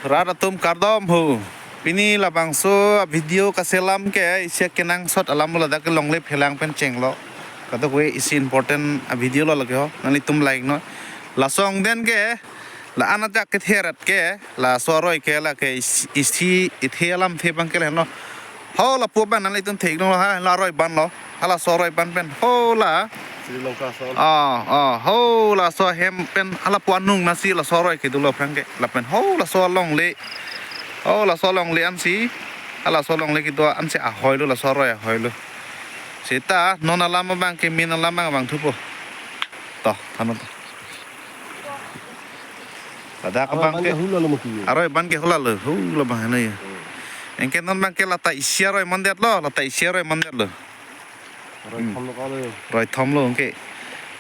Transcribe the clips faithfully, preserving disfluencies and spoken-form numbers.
Rat atum kardom ho. Pini labangso a video kaselam ke isi kenangsot alam lo, ladak ke longle phelang pen chenglo. Kadokave isi important a video lo lake ho. Nanglitum like non. Laso angdeng ke la-an ajak kethe rat ke, laso aroi ke lake isi, isi ithe alamthe abang ke lahenlo. Ho lapu abang nanglitum thek dong lo, ha la aroi abang lo. Halaso aroi abang pen ho la. Sri Lanka son. Ah, ah, ho laso ahem pen halapu anung nasi laso aroi kedo lo aphrang ke. Lapen ho laso alongle. Ho laso alongle ansi. Halaso alongle kedo ansi ahoi lo, laso aroi ahoi lo. Seta non alam abang ke main alam abang thupo. To, than-o to. Ladak abang ke hula lo mati. Aroi abang ke hula lo, hula abang hena ya. Anke non abang ke lata isi aroi mandetlo, lata isi aroi mandetlo. Roi thom lo kalo. Roi thom lo anke.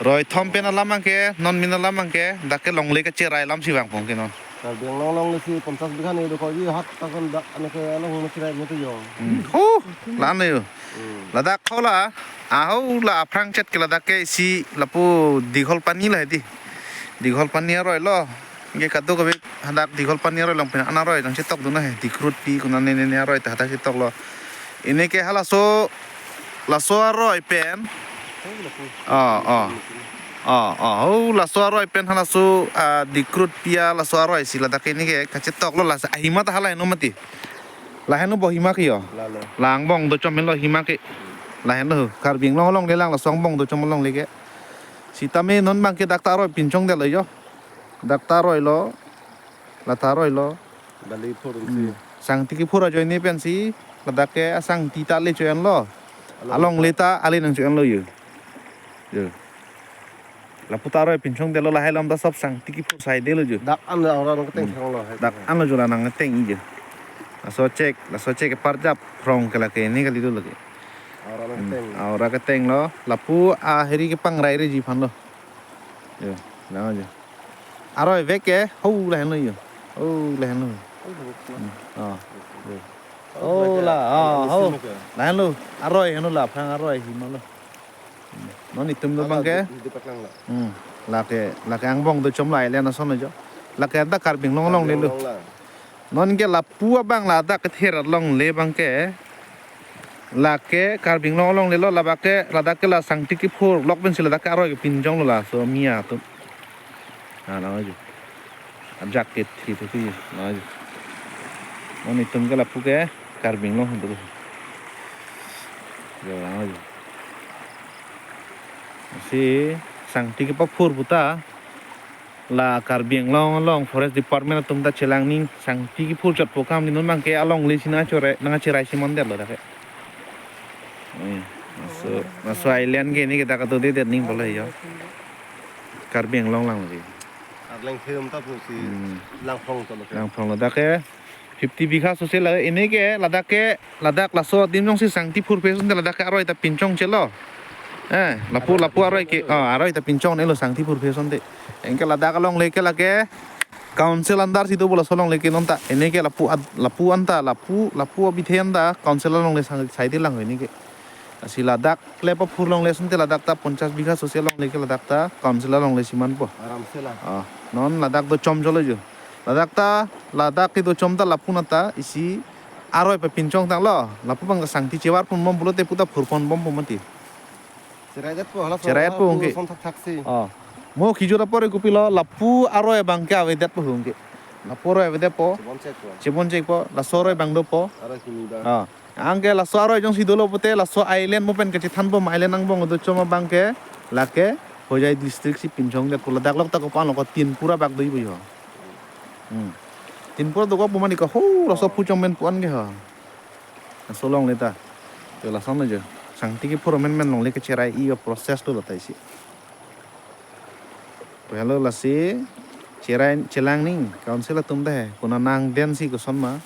Roi thom pen alam abang ke, non main alam abang ke, dak ke longle kacherai alam si vangpo anke non. Karbi Anglong longle si ponchas bigha ne do ko ji hat takon dak ane ke along mo cherai mo to yo. Hmm. Oh, la-an lo yo. Hmm. Ladak ho la, aho la aphrang chet ke ladak ke isi lapu Dighal Pani la hedi. Dighal Pani aroi lo. Anke kadokave hadak Dighal Pani aroi along pen an aroi nangchetok dun ahe. Dikrutpi konat ne ne ne aroi ta hadak chetok lo. Anke halaso, laso aroi pen. Oh, oh. Oh, oh. Ho laso aroi pen halaso, ah, Dikrutpi a laso aroi si ladak ke anke kachetok lo, laso ahima ta hala heno mati. Lahenlo bo hima ke yo. Lalo. La angbong dochom henlo hima ke. Lahenlo Karbi Anglong alongle lang, laso angbong dochom alongle ke. Sitame non abang ke dak ta aroi pinchongdetlo yo. Dak ta aroi lo. Lata aroi lo. Bali phur si. Hmm. Sangti kephur ajoine pensi ladak ke asangti ta le cho-en lo. Along. Alongle ta ale nangcho-en lo yo. Yo. Lapu ta aroi pinchongdetlo, lahai alam ta sob sangti kephur saidetlo yo. Dak an la orang keteng. Hmm. Sang lo hai. Dak an lo jula nangteng-i yo. Laso chek, laso chek ke parjap phrong ke lake ne kali lo lake. Orang. Hmm. Keteng. Aura keteng lo, lapu aheri kepangrai reji aphan lo. Yo, lang yo. Aroi vek ke, ho lahenlo yo. Ho lahenlo. Hmm. Oh. Yo. Oh, la, oh, ho. Lahenlo. Aroi henlo la, aphrang aroi hima lo. Hmm. Non itum do abang ke. Di, di paklang la. Hmm. Lake, lake angbong dochom la island ason lo jo. Lake anta Karbi Anglong alongle lo. Karbi Anglong la. Non ke lapu abang ladak kethe rat longle abang ke. Lake Karbi Anglong alongle lo, labang ke ladak ke la sangti kephur lok pensi ladak ke aroi ke pinchong lo laso mi atum. Ah, lang ajo. Ajak ke thi thi thi, lang ajo. Non itum ke lapu ke Karbi Anglong henlo. Yo, lang ajo. Si sangti kepaphur puta la Karbi Anglong along Forest Department atum ta chelang ning, sangti kephur chotpo akam ni non abang ke alongle si nangcherai, nangcherai si mandetlo dak ke. Eh, laso, laso island ke ne ke dak ato de de ning bolai yo. Karbi Anglong lang lagi. Arleng them ta pusi. Hmm. Langphong to lo ke. Langphong lo dak ke. Fifty bigha sose la, anke ladak ke, ladak laso adim jongsi sangti phurphe asonte ladak ke aroi ta pinchong chelo. Eh, lapu, lapu aroi ke, oh, aroi ta pinchongnelo sangti phurphe asonte. Anke ladak alongle ke lake council under si dopo laso alongle ke non ta. Anke lapu ad-, lapu anta, lapu, lapu abithe anta council alongle sang saide lang anke. Lasi ladak le paphur longle asonte ladak ta ponchas bigha sose longle ke ladak ta council alongle si manpo. Aram se la. Ah, non ladak dochom cholo jo. Ladak ta, ladak kedochom ta lapu nata isi aroi papinchongtanglo. Lapu abang ke sangti chevar ponbom pulote puta phurponbompo mati. Cherai detpo, hala cherai detpo, hala anke. Son thakthak si. Ah. Mo kijut apor kopilo, lapu aroi abang ke avedetpo anke. Lapu aroi avedetpo. Chebon chekpo. Chebon chekpo, laso aroi abang dopo. Aroi kimi abang. Ah. Anke laso aroi jongsi dolo pute, laso island mo pen kachethanbom island angbong dochom abang ke, lake Hojai district si pinchongdetpo, ladak lok ta kopan lo ko Tinpura bak doipo yo. Hmm. Tinpura dokok pu mani ko ho, laso pu chongmen pu an ke ho. Laso longle ta. Yo lason lo jo. Sangti kephur amen men longle kecherai-i yo process lo lata isi. Pehalo lasi cherai chelang ning council atum deh. Konat angdeng si koson ma.